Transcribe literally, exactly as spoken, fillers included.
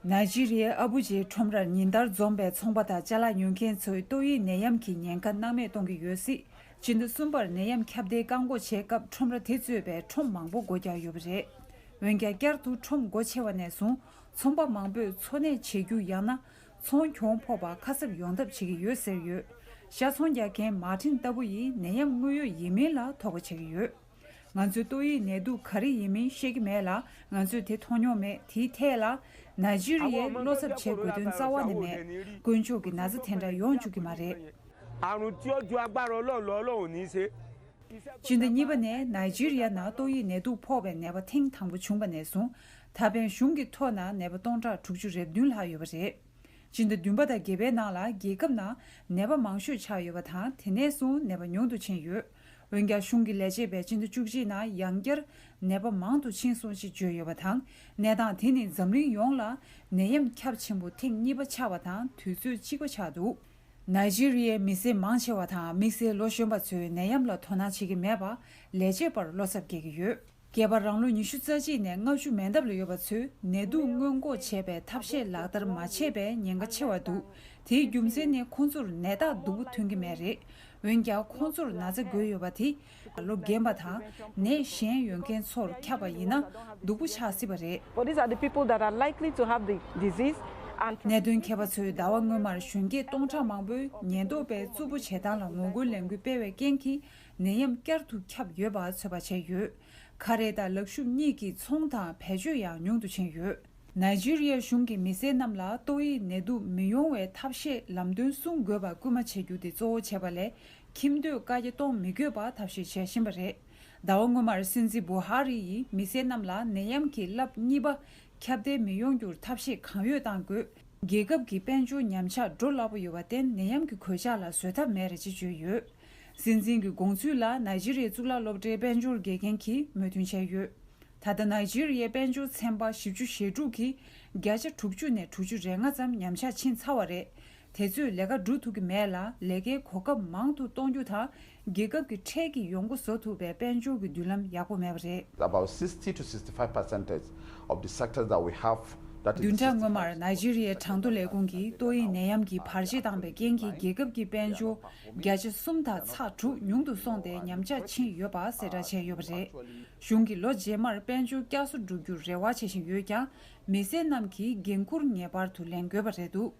ནཱི་ཇི་རི་ཡའི་ཨ་བུ་ཇེ་ཁྲོམ་རར་ཉིན་ལྟར་འཛོམས་པའི་ཚོང་པ་དང་ཅ་ལག་ཉོ་མཁན་ཚོས་ཏོག་དབྱིབས་ནད་ཡམས་ཀྱི་ཉེན་ཁ་སྣང་མེད་གཏོང་གི་ཡོད་སྲིད། སྤྱི་ཟླ་གསུམ་པར་ནད་ཡམས་ཁྱབ་གདལ་བཀག་འགོག་བྱེད་སྐབས་ཁྲོམ་ར་དེ་གཙོས་པའི་ཁྲོམ་མང་པོ་སྒོ་རྒྱག་ཡོད་པ་རེད། འོན་ཀྱང་བསྐྱར་དུ་ཁྲོམ་སྒོ་ཕྱེ་བ་ནས་བཟུང་ཚོང་པ་མང་པོས་འཚོ་གནས་བྱེད་རྒྱུ་ཡང་ན་ཚོང་གྱོང་ཕོག་པ་ཁ་གསབ་ཡོང་ཐབས་བྱེད་ཀྱི་ཡོད་ཟེར་ཡོད། ཤ་ཚོང་རྒྱག་མཁན་མཱ་ཊིན་ལྟ་བུ་ཡིས་ནད་ཡམས་དངོས་ཡོད་ཡིན་མིན་ལ་དོགས་པ་བྱེད་ཀྱི་ཡོད། ང་ཚོས་ཏོག་དབྱིབས་ནད་དུག་ག་རེ་ཡིན་མིན་ཤེས་ཀྱི་མེད་ལ། ང་ཚོས་དེ་མཐོང་མྱོང་མེད། དེའི་ཐད་ལ་ནཱི་ཇི་རི་ཡས་བློ་འཚབ་བྱེད་དགོས་དོན་རྩ་བ་ནས་མེད། དཀོན་མཆོག་གིས་ན་ཚ་དེ་འདྲ་ཡོང་བཅུག་གི་མ་རེད། Àrùn tí ó ju agbára Ọlọ́run lọ, Ọlọ́run ò ní í ṣe. སྤྱི་ཟླ་གཉིས་པ་ནས་ནཱི་ཇི་རི་ཡ་ནང་ཏོག་དབྱིབས་ནད་དུག་ཕོག་པའི་ནད་པ་ཐེངས་དང་པོ་བྱུང་བ་ནས་བཟུང་ད་ཕན་གཞུང་གི་ཐོག་ནས་ནད་པ་སྟོང་ཕྲག་དྲུག་ཅུ་རེ་བདུན་ལྷག་ཡོད་པ་རེད། སྤྱི་ཟླ་བདུན་པ་དང་བརྒྱད་པའི་ནང་ལ་རྒྱལ་ཁབ་ནང་ནད་པ་མང་ཤོས་ཆགས་ཡོད་པ་དང་། དེ་ནས་བཟུང་ནད་པ་ཉུང་དུ་ཕྱིན་ཡོད། འོན་ཀྱང་གཞུང་གི་ལས་བྱེད་པས་སྤྱི་ཟླ་བཅུ་གཅིག་ནང་ཡང་བསྐྱར་ནད་པ་མང་དུ་ཕྱིན་སོང་ཞེས་བརྗོད་ཡོད་པ་དང་། གནས་སྟངས་དེ་ནི་འཛམ་གླིང་ཡོངས་ལ་ནད་ཡམས་ཁྱབ་ཆེན་པོ་ཐེངས་གཉིས་པ་ཆགས་པ་དང་དུས་ཚོད་གཅིག་པ་ཆགས་འདུག་ནཱི་ཇི་རི་ཡའི་མི་སེར་མང་ཆེ་བ་དང་དམིགས་བསལ་ལོ་གཞོན་པ་ཚོས་ནད་ཡམས་ལ་དོ་སྣང་བྱེད་ཀྱི་མེད་པར་ལས་བྱེད་པར་བློ་འཚབ་སྐྱེ་གི་ཡོད། སྐྱེས་པ་རང་ལོ་ཉི་ཤུ་རྩ་གཅིག་ནས་ལྔ་བཅུ་མན་འདབས་ལ་ཡོད་པ་ཚོས་ནད་དུག་སྔོན་འགོག་བྱེད་པའི་ཐབས་ཤེས་ལག་བསྟར་མ་བྱས་པའི་ཉེན་ཁ་ཆེ་བ་འདུག་དེའི་རྒྱུ་མཚན་ནི་ཁོང་ཚོར་ནད་རྟགས་སྡུག་པོ་ཐོན་གྱི་མེད་རེད། འོན་ཀྱང་ཁོང་ཚོར་ན་ཚ་འགོས་ཡོད་པ་དེ་ལོ་རྒན་པ་དང་ནད་གཞན་ཡོད་མཁན་ཚོར་ཁྱབ་པ་ཡིན་ན་སྡུག་པོ་ཆགས་སྲིད་པ་རེད། But these are the people that are likely to have the disease and གནད་དོན་མཁས་པ་ཚོས་ཟླ་བ་སྔོན་མར་གཞོན་སྐྱེས་སྟོང་ཕྲག་མང་པོས་ཉེན་རྟོག་པས་རྩུབ་པོ་བྱེད་སྟངས་ལ་ངོ་རྒོལ་ལས་འགུལ་སྤེལ་བའི་རྐྱེན་གྱིས་ནད་ཡམས་བསྐྱར་དུ་ཁྱབ་ཡོད་པ་ཚོད་དཔག་བྱས་ཡོད། ཁ་རས་དང་ལག་ཤུབས་གཉིས་ཀྱི་ཚོང་དང་བེད་སྤྱོད་ཡང་ཉུང་དུ་ཕྱིན་ཡོད། ནཱི་ཇི་རི་ཡ་གཞུང་གིས་མི་སེར་རྣམས་ལ་ཏོག་དབྱིབས་ནད་དུག་མི་ཡོང་བའི་ཐབས་ཤེས་ལམ་སྟོན་གསུང་དགོས་པར་སྐུལ་མ་བྱེད་རྒྱུ་དེ་གཙོ་བོ་བྱས་པ་ལས་ཁྱིམ་སྡོད་བཀའ་རྒྱ་གཏོང་མི་དགོས་པར་ཐབས་ཤེས་བྱེད་བཞིན་པ་རེད། ཟླ་བ་སྔོན་མར་སྲིད་འཛིན་བུ་ཧ་རི་ཡིས་མི་སེར་རྣམས་ལ་ནད་ཡམས་ཀྱི་རླབས་གཉིས་པ་ཁྱབ་གདལ་མི་ཡོང་རྒྱུར་ཐབས་ཤེས་གང་ཡོད་གཏང་དགོས། རྒྱལ་ཁབ་ཀྱི་དཔལ་འབྱོར་ཉམས་ཆག་འགྲོ་སླ་པོ་ཡོད་པར་བརྟེན་ནད་ཡམས་ཀྱི་གོད་ཆག་ལ་བཟོད་ཐབས་མེད་རེད་ཅེས་བརྗོད་ཡོད། སྲིད་འཛིན་གྱི་དགོངས་ཚུལ་ལ་ནཱི་ཇི་རི་ཡའི་གཙུག་ལག་སློབ་གྲྭའི་དཔལ་འབྱོར་དགེ་རྒན་གྱིས་མོས་མཐུན་བྱས་ཡོད། ད་ལྟ་ནཱི་ཇི་རི་ཡའི་དཔལ་འབྱོར་ཚན་པ་བཞི་བཅུ་ཞེ་དྲུག་གིས་བརྒྱ་ཆ་དྲུག་ཅུ་ནས་དྲུག་ཅུ་རེ་ལྔ་ཙམ་ཉམས་ཆག་ཕྱིན་ཚར་བ་རེད། དེ་ཚོས་ལས་ཀ་སྒྲུབ་ཐུབ་ཀྱི་མེད་ལ། ལས་ཀའི་གོ་སྐབས་མང་དུ་གཏོང་རྒྱུ་དང་རྒྱལ་ཁབ་ཀྱི་འཕྲལ་གྱི་ཡོང་སྒོ་བཟོ་ཐུབ་པའི་དཔལ་འབྱོར་གྱི་མདུན་ལམ་ཡག་པོ་མེད་པ་རེད། About sixty to sixty-five percentage of the sectors that we have, that is བདུན་ཕྲག་སྔོན་མར་ནཱི་ཇི་རི་ཡའི་གྲངས་ཐོ་ལས་ཁུངས་ཀྱིས་ཏོག་དབྱིབས་ནད་ཡམས་ཀྱིས་བར་ཆད་བཏང་པའི་རྐྱེན་གྱིས་རྒྱལ་ཁབ་ཀྱི་དཔལ་འབྱོར་བརྒྱ་ཆ་གསུམ་དང་ཚེག་དྲུག་ཉུང་དུ་སོང་སྟེ་ཉམས་ཆག་ཕྱིན་ཡོད་པ་གསལ་བསྒྲགས་བྱས་ཡོད་པ་རེད། གཞུང་གིས་ལོ་རྗེས་མར་དཔལ་འབྱོར་བསྐྱར་གསོ་སྒྲུབ་རྒྱུར་རེ་བ་བྱེད་བཞིན་ཡོད་ཀྱང་། མི་སེར་རྣམས་ཀྱིས་འགན་འཁུར་ངེས་པར་དུ་ལེན་དགོས་པ་རེད་འདུག